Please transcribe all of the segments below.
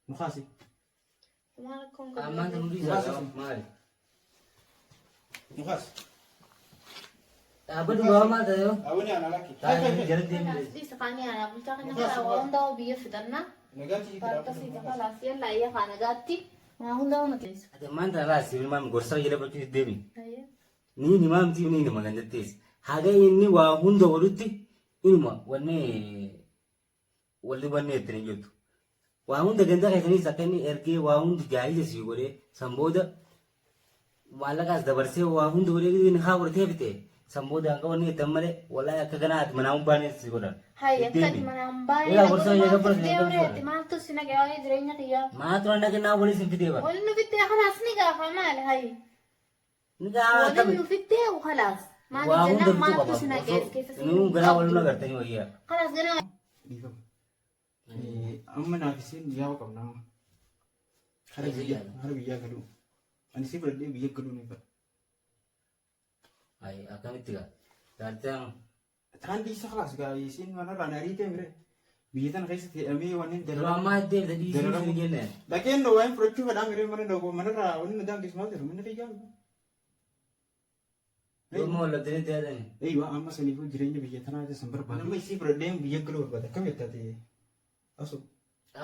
Nu kaasi. Homaa rakkoon qabu. Ammaan tan hundi isaa maali? Nu kaasi. Dhaabbatu waa maal ta'e yoo? Awwani ana lakki. Taa'ee jala deemee. Kalaas dhiisa kaanii ana bulchaa kana kana waa hundaa'u biyya fixannaa. Nagaatti Akkasii kalaas yalla ayya kaa nagaatti. Waa hundaa'u nuti. Ati ammaan tana laas maal gorsa jala gochuu deemi. Ni himaamti ni hima gandattees. Haga inni waa hunda godhutti inuma wanni walli wanni ittiin hin jirtu. Waa hunda ganda keessaniis akka inni ergee waa hundi jaahiza sii godhee san booda maallaqaas dabarsee waa hunda godhee inni haa godhatee fite san booda hanga wanni jettan malee wallahi akka ganaa ati manaa hin baane sii godhan. Hayya akka ati manaa hin baane Egaa gorsa maaltu egaa gorsa fidee egaa waree gorsa. ati maaltu si naqe waa'ee jireenya kiyyaa. Maatu na naqinaa waliin sin fidee bara. Waliin nu fiddee kanaas ni gaafa maali hayyi. Ni gaafa Waliin akkami. nu fiddee kalaas. Maali Waa hunda jennaan bituu maaltu qaba. si naqe as keessa Osoo seenuu nuu ganaa wal qabdu. agartanii wayyaa. Kalaas ganaa Dhiifama. Amma naaf isiin yaa'u qabna amma. Hara biyyaa hara biyyaa galuu. Ani si fudhadhee biyya galuu ni fedha. Ay akkamitti gaa. Jaartii amma. Taan dhiisa kalaas gaa isiin manarraa na ariitee mire. Biyya tana keessatti hidhamee wanneen Yeroo ammaa deemte dhiisuu hin jenne. Dhaqeen dhoo waan fudhachuu fedhaa mire mana dhoo manarraa wanni na daangessu maal jedhu manni kiyyaa. Yommuu wallabdanii deemtani. Eeywa amma saniifuu jireenya biyya tanaa keessa hin barbaadu. Nama isii fudhadheen biyya galuu barbaada. Akkam jetta ati? Asu.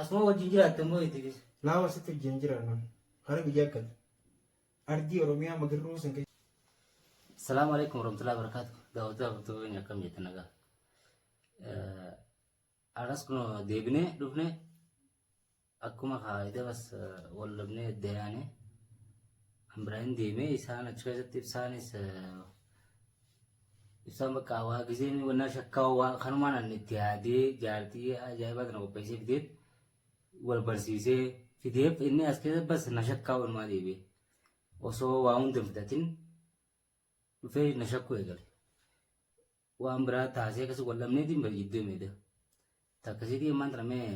Asuma wajjin jiraatte immoo itti Laawa asitti wajjin jiraanna. Hara biyyaa gala. Ardii Oromiyaa magirruu san keessa. Salaamu alaikum warahmatullahi wabarakatuh. Daawwattoota hordoftoota keenya akkam jettan nagaa. Arras kun deebinee dhufne akkuma kaayida bas wal dhabnee deeyaane kan biraan deemee isaan achi keessatti ibsaanis ibsaan bakka waa giseen wannaa shakkaa waa kanumaan ani itti yaadee jaartii ajaa'ibaa tana qopheessee fideef wal barsiisee fideef inni as keessa bas na shakkaa walumaa deebi'e osoo waa hunda hin fixatin dhufee na shakkuu eegale. Waan biraa taasee akkasii wal dhabneetiin bari jidduu meeda. Takkasiitii ammaan tana mee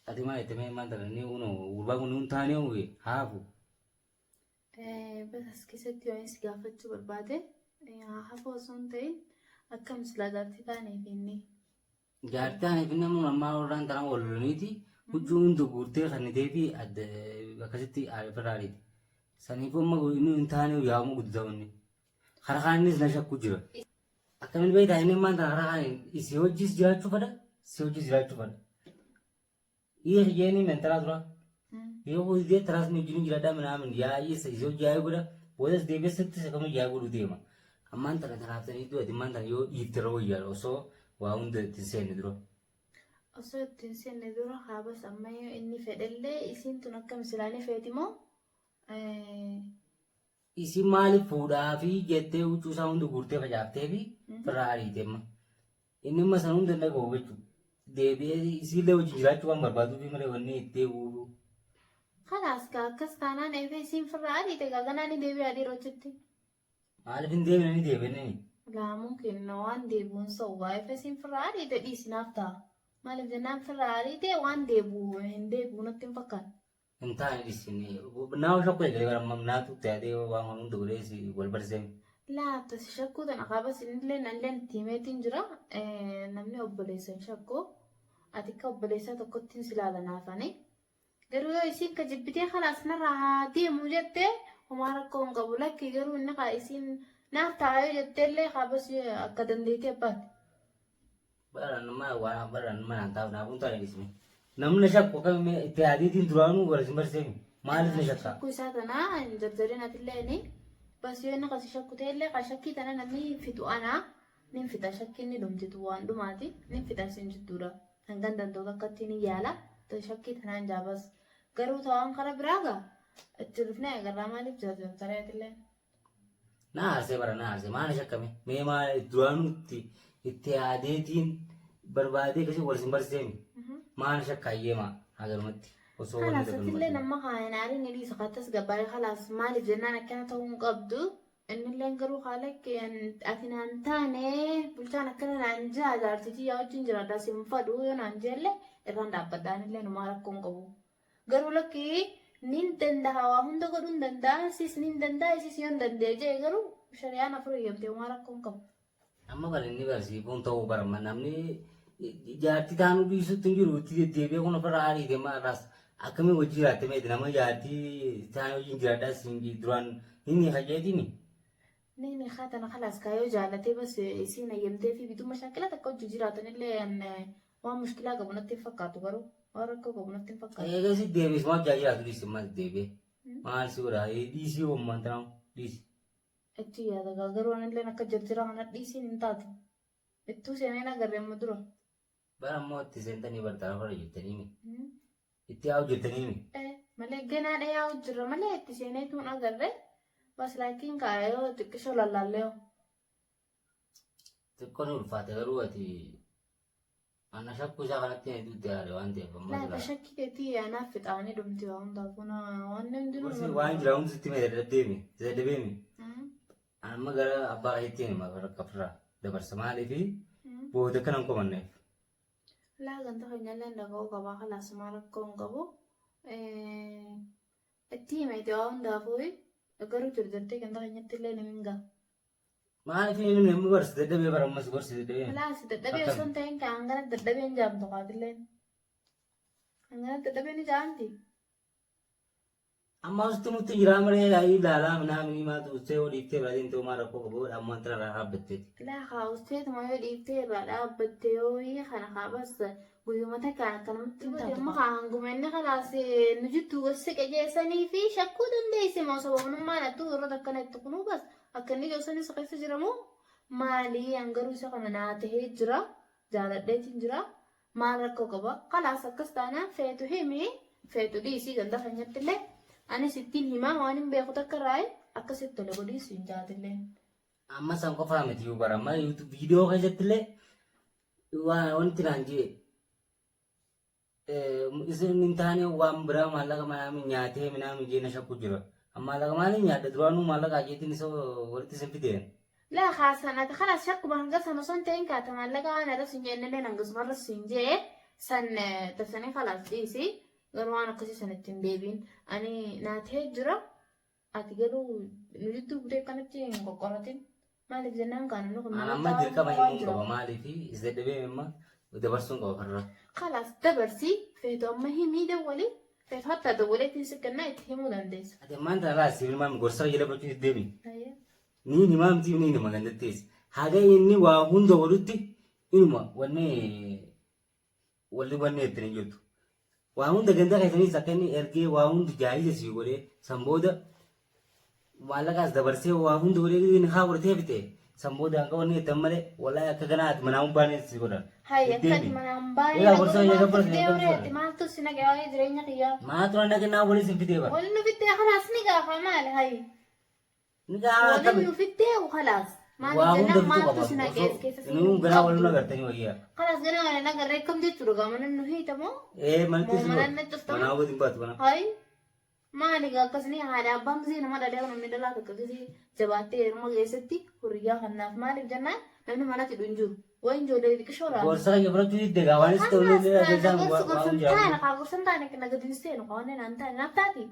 ati maal jette mee ammaan tana inni kunoo gurbaan kun hin taanee uwwe haafu. Bas as keessatti yoo si gaafachuu barbaade haa hafu osoo hin ta'in akkam silaa jaartii taaneef inni. Jaartii taaneef inni ammoo ammaa warraan tanaa wal lolaniiti huccuu hunda guurtee kannitee fi adda akkasitti ofirraa ariiti. Saniifuu amma inni hin taanee yaa'uma guddaa inni. Karaa kaanis na shakku jira. Akkamiin beektaa inni ammaan tana karaa kaaniin si hojis jiraachuu fedha si hojis jiraachuu fedha. Hiiki jeeni mentalaa dura. Yoo hojii taraas ni wajjin jiraadhaa minaamin yaa'ii si hojii yaa'ii godha boodas deebi'ee sitti sakama yaa'ii godhu deema. Ammaan tana tanaaf du'ati ammaan tana yoo dhiifte irra wayyaadha osoo waa hunda ittiin seenne dura. Osoo ittiin seenne dura haabas amma yoo inni fedhellee isiin tun akkam silaanii feeti moo Isin maaliif fuudhaa fi jettee huccuu isaa hunda guurtee facaaftee fi firraa ariite amma. Inni amma san hunda hin dhaga'u jechuudha. Deebi'ee isiillee wajjin jiraachuu waan barbaaduuf malee wanni itti deebi'u. Kalaas kaa akkas taanaan eefee isiin firraa ariite gaa ganaa ni deebi'a dhiirochitti. Maaliif hin deebine ni deebi'e inni. Laamuun kenna waan deebi'uun soowwaa eefee isiin firraa ariite dhiisinaaf ta'a. Maaliif jennaan firraa ariite waan deebi'u hin deebi'u natti hin fakkaatu. Hin taane dhisin. Naa shakkuu eegalee bara amma naatu itti yaadee waan hunda godhee si wal barsiisee. Laata si shakkuu tana kaabas innillee nalleen itti himeetiin jira. Namni obboleessa hin shakku. Ati akka obboleessaa tokkottiin si ilaala naafani. Garuu yoo isiin ka jibbitee kalaas narraa haa deemu jette homaa rakkoo hin qabu. Lakki garuu inni kaa isiin naaf ta'a yoo jetteellee kaabas akka dandeettii abbaati. Baraan nama waan baraan nama naan taa'u naaf hundaa dhisme. Namni na shakku akkami itti yaadiitiin duraanuu wal isin barsiisee maaliif na shakka? Shakkuu isaa tanaa hin jarjarin atillee bas yoo inni kasi shakku ta'ellee ka shakkii tana namni fixu anaa nin fixa shakkiin ni dhumtitu waan dhumaati nin fixa isin jidduudha. Hangan danda'u takkatti ni yaala shakkii tanaan jaabas garuu ta'aan kara biraa gaa itti dhufnee agarraa maaliif jarjartaree atillee. Na aarsee bara na aarsee maal shakkame mee maal duraanuu itti itti yaadeetiin barbaadee akkasii wal isin barsiisee maal shakkaayyee maa hagarumatti osoo wanni Kalaas tokko hin atillee hubatin. nama kaan aariin ni dhiisa kattas gabbaaree kalaas maaliif jennaan akkana ta'uu hin qabdu. Innilleen garuu haala ati naan taane bulchaan akkana naan jaa jaartii tiyyaa wajjin jiraadha si hin fadhu yoo naan jeelle irraan dhaabbadha anillee numaa rakkoo hin qabu. Garuu lakki nin danda'a waa hunda godhuu hin danda'a sis nin danda'a isis yoo hin danda'e jee garuu shari'aan afur eeyyamte homaa rakkoo hin qabu. Amma bara inni barsiifuun ta'uu bara namni Jaartii taanuu dhiisutti hin jiru itti deddeebi'ee kun ofirraa ariite maarraas akkamiin hojii jiraatte meeti nama jaartii taanee hojiin jiraadhaas duraan hin kajeetimi. Ni haatana khalaas kaayoo jaalatee bas isiin ayyamtee fi bituu mashaakila takka hojii jiraatanillee waan mushkilaa qabu natti hin fakkaatu garuu waan rakkoo qabu natti hin fakkaatu. Egaa si deebiis maal jaa jiraatu dhiisi maal deebi'ee maal si godha dhiisii hoommaan tanaa dhiisi. Itti yaada garuu anillee akka jirjira kana dhiisiin hin taatu. Ittuu seeneen agarre amma dura. Bara ammoo itti seentanii bartaa lafa jettanii itti yaa'u jettanii. Malee ganaa dhiyaa'u jirra malee itti seeneetuun agarre bas laakiin kaayoo xiqqishoo lallaallee. Xiqqoo ni ulfaate garuu ati anna shakkuu isaa kanatti ni duutte yaade waan ta'eef amma Laata silaa. shakkii keetii anaaf fixaanii dhumti waa hundaafuu waan hundinuu. Gorsi waan jira hundi sitti mee dadhabdeemi dadhabeemi. Amma gara abbaa keetti hima rakka ofirraa dabarsa maaliifi booda kana hin qomanneef. Laa ganta keenyallee dhaga'uu qabaa khalaas maal rakkoo hin qabu. Itti himeeti waa hundaafuu garuu jirjirtee ganta keenyatti illee ni mingaa. Maaliif inni amma barsi dadhabee bara ammas gorsi dadhabee. Khalaas dadhabee osoo hin ta'in kan hangana dadhabee hin jaamtu qaatilleen. Hangana dadhabee ni jaamti. Amma asitti nutti jira malee yaa'ii ilaalaa minaaminii maatu ussee yoo dhiiftee bira deemtee homaa rakkoo qabu ammaan tana irraa dhaabbatteeti. Laa haa usteetuma yoo dhiiftee irraa dhaabbatte yoo kana haa bas guyyuma takkaan akkanumatti hin taatu. Amma haa hanguma inni khalaas nu jittuu gosa qajeessanii fi shakkuu dandeesse moo sababnummaan attuu irra akkana itti kunuu bas akka inni joosanis keessa jiramu maalii hangaruu isa kana naa tahee jira jaaladheetiin jira maal rakkoo qaba khalaas akkas taanaan feetu himi feetu dhiisii ganda keenyatti illee anis ittiin himaa waan hin beeku takka irraa akkasitti tole godhiis hin jaatillee. Amma san qofaa miti yoo bara amma viidiyoo keessatti illee wanti naan jee isin hin taane waan biraa maallaqa manaa nyaatee minaamin jee na shakku jira. Maallaqa maaliin nyaadha duraanuu maallaqa ajeetiin isa walitti isin fideen. Laa haasan ati khalaas shakkuma hanga sana osoo hin ta'in kaata maallaqa waan irra sin jennellee hangasuma irra sin jee san tafsanii khalaas dhiisi garuu waan akkasii san ittiin deebiin ani naa ta'ee jira ati garuu nu jidduu butee akkanatti hin qoqqoratin maaliif jennaan kaan inni kun An amma dirqama himuu qaba maaliif isa dadhabee amma dabarsuun qaba karra. Khalaas dabarsii feetu amma himii dawwalii feetu hatta dawwaleetiin si kennaa itti himuu dandeessa. Ati ammaan tana laal sibiil maal gorsa jala fudhachuu deemi. Ni himaa miti ni hima gandattees. Haga inni waa hunda godhutti inuma wanni walli wanni ittiin hin jirtu. Waa hunda ganda keessaniis akka inni ergee waa hundi jaayiza sii godhee san booda maallaqaas dabarsee waa hunda godhee inni haa godhatee fixe san booda hanga wanni jettan malee wallahi akka kanaa ati manaa hin baane si godhan. Hayya akka ati manaan baane Egaa gorsa maaltu egaa gorsa fiddee egaa horeeti gorsa. maaltu si naqe waa'ee jireenya kiyyaa. Maa turan dhaqnaa waliin sin fidee bara. Waliin nu fiddee khalaas ni gaafa maali hayya. Ni gaafa Waliin akkami. nu fiddee khalaas. Waa Maaliif hunda jennaan bituu maaltu qaba. si naqe as keessa si Inni ganaa wal nu agartanii wayyaa. Khalaas ganaa waliin agarree akkam jechuudha gaa mana nu hiitamoo Ee manatti moo si mana na cuftama. manaa waliin baatu mana. Hayi maali gaa akkasni haadha abbaan gisee nama dhalee namni dhalaa takka gisee jabaattee heeruma keessatti hurriyaa kannaaf maaliif jennaan namni manatti hidhu hin jiru. Wayin ijoollee xixiqqishoo laata. Gorsa kiyya fudhachuu didde gaa waan isa ta'u illee Khalaas keessaan gorsa waan gorsan jaalu. taane kaa gorsan taane kana gadi hin seenu kaa wanneen aan taane naaf taati.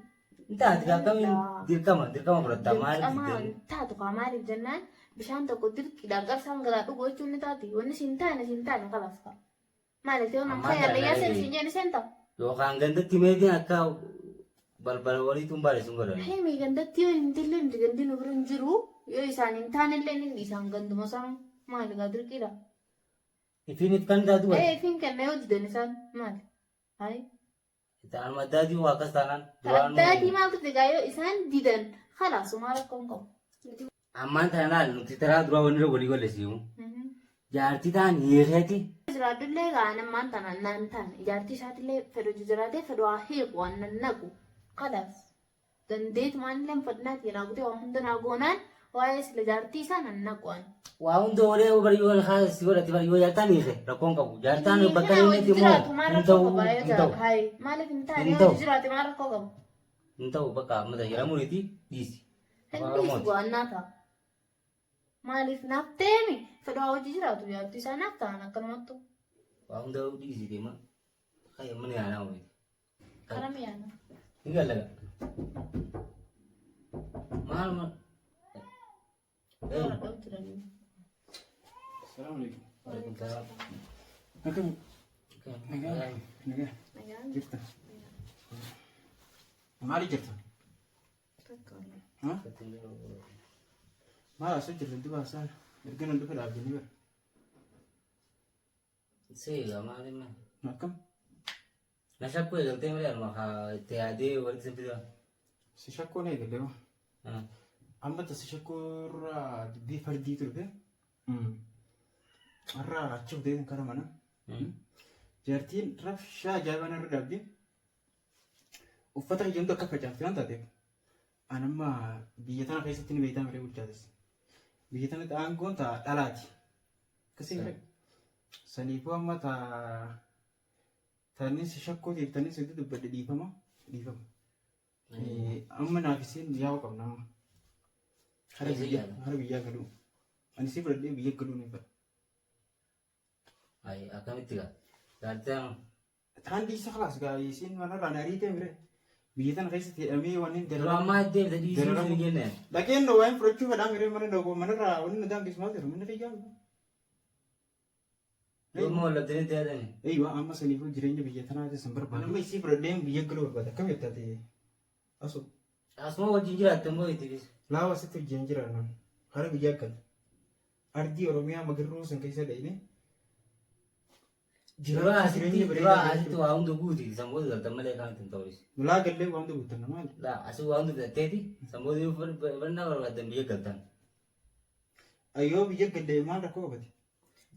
Hin taati gaa akkamiin dirqama dirqama fudhatta maaliif Dirqama diddee? hin taatu kaa maaliif jennaan bishaan tokko dirqiidhaan qarsaan garaa dhugu jechuun ni taati. Wanni siin taane siin taane khalaas kaa. Maaliif yoo nama Ammaan fayyadha yaa tana seen siin jeen seenta. Yookaan gandatti meetiin akka balbala waliituun baale sun godhan. Himi gandatti yoo himtillee miti gandi nu bira hin jiru yoo isaan hin taanellee ni isaan ganduma sana maali gaa dirqiidha. Ifiin if kan taatu Ee ifiin kenna yoo didan isaan maali? Hayi. Ta'an maddaatii waa akkas taanaan Addaatii maaltu figaa yoo isaan didan khalaas maal akka hin qabu. Ammaan tana laal nuti taraa duraa wanni irra walii galle siimu. Jaartii ta'an hiikeeti. Jiraadhullee gaa nammaan tana naan taane ijaartii isaatillee fedhu jiraatee fedhu haa hiiku waan nan naqu khalaas. Dandeet maalillee hin fadhinaati naa gutee waan hunda naa goonaan waa'ee sila jaartii isaa nan naqu an. Waa hunda olee bari yoo si godhate bari yoo jaartaan hiike rakkoon qabu. Jaartaan bakka inni itti immoo Jiraatu maal hin rakkoo ta'u qaba yoo hin ta'u jiraatu hayi maaliif hin taane Hin yoo ta'u. jiraate maal rakkoo qabu. Hin ta'u bakka amma tajaajila muriiti dhiisi. Hin Afaan dhiisu Oromooti. go'annaa ta'a. Maaliif naaf ta'eemi fedhu haa hojii jiraatu jaartii isaa naaf ta'an akkanumattu. Waa hunda dhiisi deema. Kaya mana yaanaa wayiti. Karaa miyaana. Ni gallaga. Maal maal. Toora dha'u jiranii. Salaamu alaikum. Waalaikum salaam. Akkam? Nagaa. Nagaa. Nagaa. Jirta. Maali jirta? Takka wallaahi. Ha? Maal asoo jirta duba haasaan erga nan dhufe dhaabdanii bara. Seega maali ma? Akkam? Na shakkuu eegaltee malee anuma haa itti yaadee walitti sin fidaa. Si shakkuun eegalee moo? Amma ta si shakkuu irraa dubbii fardiitu dhufe. Har'a achi fudhee kara mana. Jaartiin rabshaa ajaa'ibaa narra dhaabdi. Uffata kiyyamtu akka facaafte waan taateef. An amma biyya tana keessatti ni beektaa miree bulchaates. Biyya tanatti aangoon taa dhalaati. Akkasii miree. Saniifuu amma taa tanis shakkuutiif tanis itti dubbadhe dhiifama. Dhiifama. Amma naaf isiin yaa'u qabna amma. Hara biyya hara biyyaa galuu. Ani si fudhadhee biyya galuu ni fedha. Ay akkamitti gaa? Jaartii amma. Taan dhiisa kalaas gaa isiin manarraa na ariitee mire. Biyya tana keessatti hidhamee wanni Yeroo ammaa deemte dhiisuu dararamu. hin jenne. Dhaqeen waan fudhachuu fedhaa mire mana dhaqoo manarraa wanni na daangessu maal jedhu mana kiyyaa. Yommuu wallabdanii itti yaadani. Eeywa amma saniifuu jireenya biyya tanaa keessa hin barbaadu. Nama isii fudhadheen biyya galuu barbaada. Akkam jettaa ta'e? Asu. Asuma wajjin jiraatte immoo itti fis. Laawa asitti wajjin jiraanna. Hara biyyaa gala. Ardii Oromiyaa magirruu san keessa dhayne. Dura asitti dura asitti waa hunda guuti sanboota galtan malee kan ittiin ta'uus. Laa gallee waa hunda guuttanna maali? Laa asii waa hunda fidatteeti sanboota yoo fannaa barbaaddan biyya galtan. Ayyoo biyya galle maal rakkoo qabate?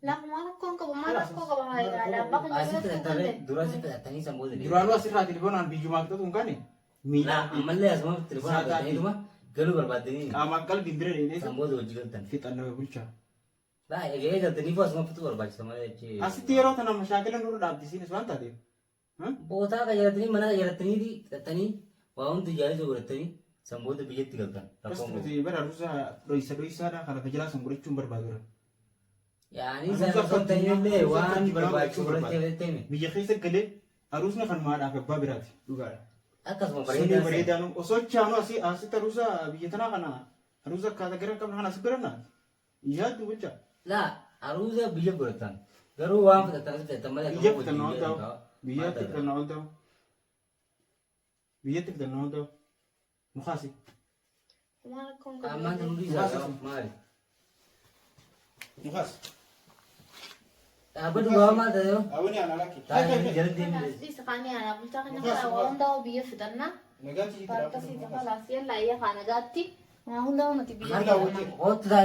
Lafa rakkoon qabu maal rakkoo qaba haa ilaala. Abbaa kan Asii jabana fidattanii tuuqan dura asii fidattanii sanboota Duraanuu asirraa telefoonaan biyyumaa qixxatu hin kaane Laa miidhaa ammallee asuma telefoona argataniituma galuu barbaaddanii qaamaan qalbiin bira dheedhee sanboota hojii galtan. fixanname bulchaa. Laa egaa galtaniifuu asuma fituu barbaachisa malee jechi. Asitti yeroo tana mashaakila nurra dhaabdisiinis waan taateef. Bootaa qajeelatanii mana qajeelatanii fixattanii waa hundi ijaarii godhatanii sanboota biyyatti galtan. Bas Rakkoon qabu. nuti bara ruusa dhoysa dhoysaadha kan lafa jalaa san godhachuu hin barbaadu. Yaani Aruusa isaan osoo hin ta'inillee aruusa waan addunyaa barbaachisu gochuu irratti barbaada. ta'e Biyya keessa galee aruusni kan maadhaaf abbaa biraati dhugaadha. akkasuma Sunii bareedaa bareedaanu osoo chaanu asii asitti aruusa biyya tanaa kana aruusa akkaataa gara hin qabne kana asii godhanna. Yaaddu bulchaa. Laa aruusa biyya godhatan garuu waan fudhatan as fudhatan malee Biyya akkuma fitanna waan wajjin ta'u. jedhan Biyyatti fitanna waan ta'u. Biyyatti fitanna waan ta'u. Mukaasi. Maal rakkoon qabu? Ammaan tan hundi isaa maali? Mukaasi. Dhaabbatu waa maal ta'e yoo? Awwani ana lakki. Taa'ee jala deemee. Kalaas dhiisa kaanii aanaa bulchaa kan nama waa hundaa'u biyya fixannaa. Nagaatti Akkasiiti kalaas yallaa iyya kaana gaatti. Waa hundaa'u nuti biyya Hundaa'u fixannaa. wajjin. Kootu taa'ee.